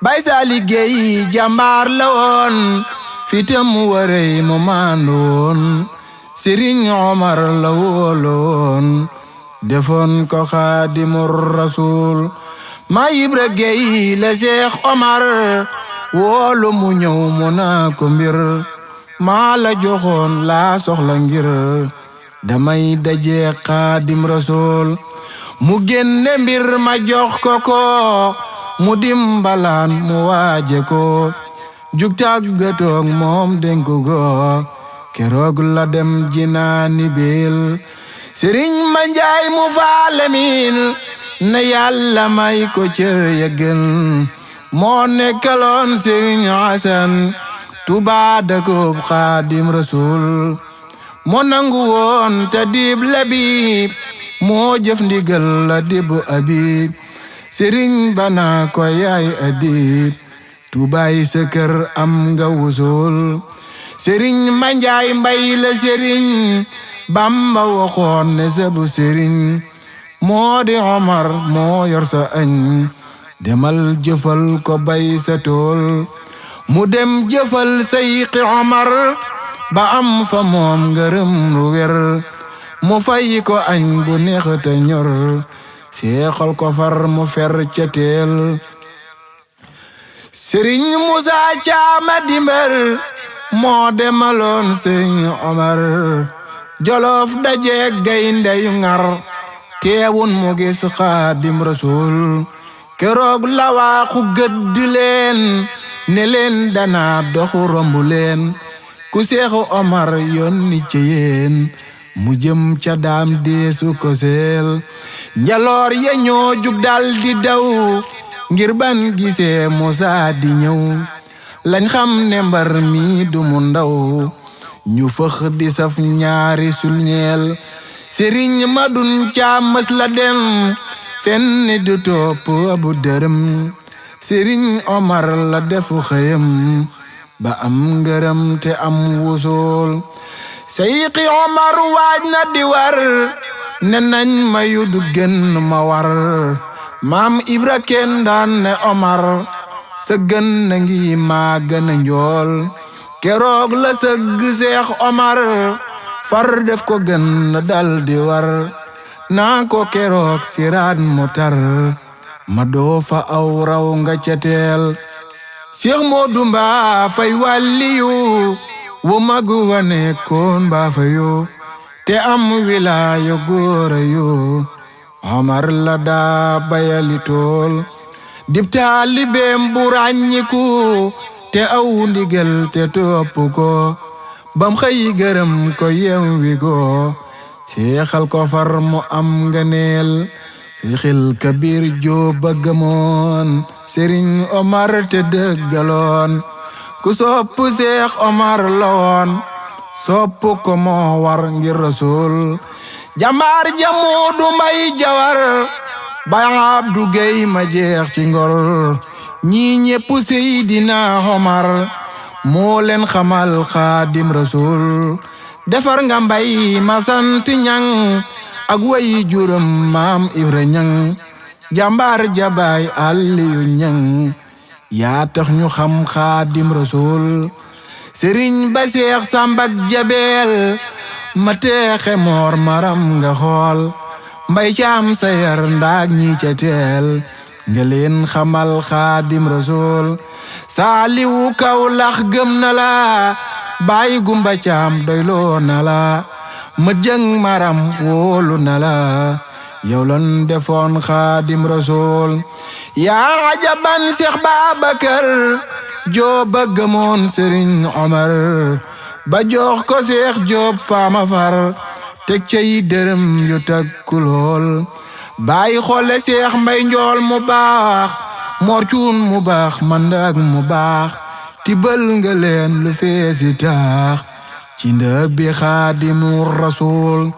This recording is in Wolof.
bay sa liggéey jàmbaar la woon fitam warey mu maandoon Sëriñ Omar la wóoloon defoon ko Xaadimu Rasuul ma Ibra Géey la Seex Omar wóolu mu ñëw mu naa ko mbir maa la joxoon laa soxla ngir damay daje Xaadim Rasuul mu génne mbir ma jox ko mu dimbalaan mu waaje ko jug tàggatoog moom dénku go keroog la dem jinaani bil Sëriñ Mandiaye mu faalemin ne Yàlla may ko cër ya gën moo nekkaloon Sëriñ Asan Tuubaa dëkkub Xaadim Rasuul moo nangu woon te dib labib moo jëf ndigal la dibu abib Sëriñ bana ko yaay adib Tuubaay sa kër am nga wusul Sëriñ Mandiaye Mbay la Sëriñ Bamba waxoon ne sabu sëriñ moo di Omar moo yor sa añ demal jëfal ko bay sa tool mu dem jëfal Seyxi Omar ba am fa moom ngërëm lu wer mu fay ko añ bu neex te ñor seexal ko far mu fer ca teel Sëriñ Musaa Caama Dimbar moo demaloon Sëriñ Omar Jolof dajeeg gaynde yu ngar teewun mu gis Xaadim Rasuul keroog la waaxu gëdd leen ne leen dana doxu rombu leen ku Seexu Omar yónni ci yéen mu jëm ca daam deesu ko seel njaloor ya ñoo jug dal di daw ngir ban gisee Musaa di ñëw lañ xam ne mbar mi du mu ndaw ñu fëx di saf ñaari sulñeel Sëriñ Madun Caam mës la dem fenn du topp abu dërëm Sëriñ Omar la defu xëyam ba am ngërëm te am wusul Seyxi Omar waaj na di war ne nañ ma yu du gën ma war maam Ibra kenn daan ne Omar sa gën na ngi maa gën a njool keroog la sëgg Seex Omar far def ko gën dal di war naa ko keroog siraat mu tar ma doo fa aw raw nga ca teel Seex Moodu Mbaa Fay wàlliyu wu mag wa nekkoon Mbaa Fayu te am wilaayu góora yu Omar la daa bayali tool dib taalibeem bu ràññiku te aw ndigal te topp ko bam xëy gërëm ko yewwi go seexal ko far mu am ngeneel Seexil Kabir Jóob ba gëmoon Sëriñ Omar te dëggaloon ku sopp Seex Omar la woon sopp ko moo war ngir Rasuul jàmbaar ja Moodu Mbay Jawar Baay Abdu Gey ma jeex ci ngor ñi ñépp Seydina Omar moo leen xamal Xaadim Rasuul defar nga mbay ma sant ñang ak way juram maam Ibra ñang jàmbaar jabaay Aliyu ñang yaa tax ñu xam Xaadim Rasuul Sëriñ ba Seex Sambak Jabeel ma teexe moor maram nga xool Mbay Caam sayar ndaag ñi ca teel nga leen xamal Xaadim Rasuul Saaliwu Kawlax gëm na la Baay Gumba Caam doyloo na la ma jëng maram wóolu na la yow lan defoon Xaadim Rasuul yaa ajaban Seex Babakar Jóob ba gëmoon Sëriñ Omar ba jox ko Seex Jóob faama far teg cay dërëm yu takku lool bàyyi xoole Seex Mbay Njool mu baax Mor Cuun mu baax mandak mu baax tibal nga leen lu feesi taax ci ndab bi Xaadimu Rasuul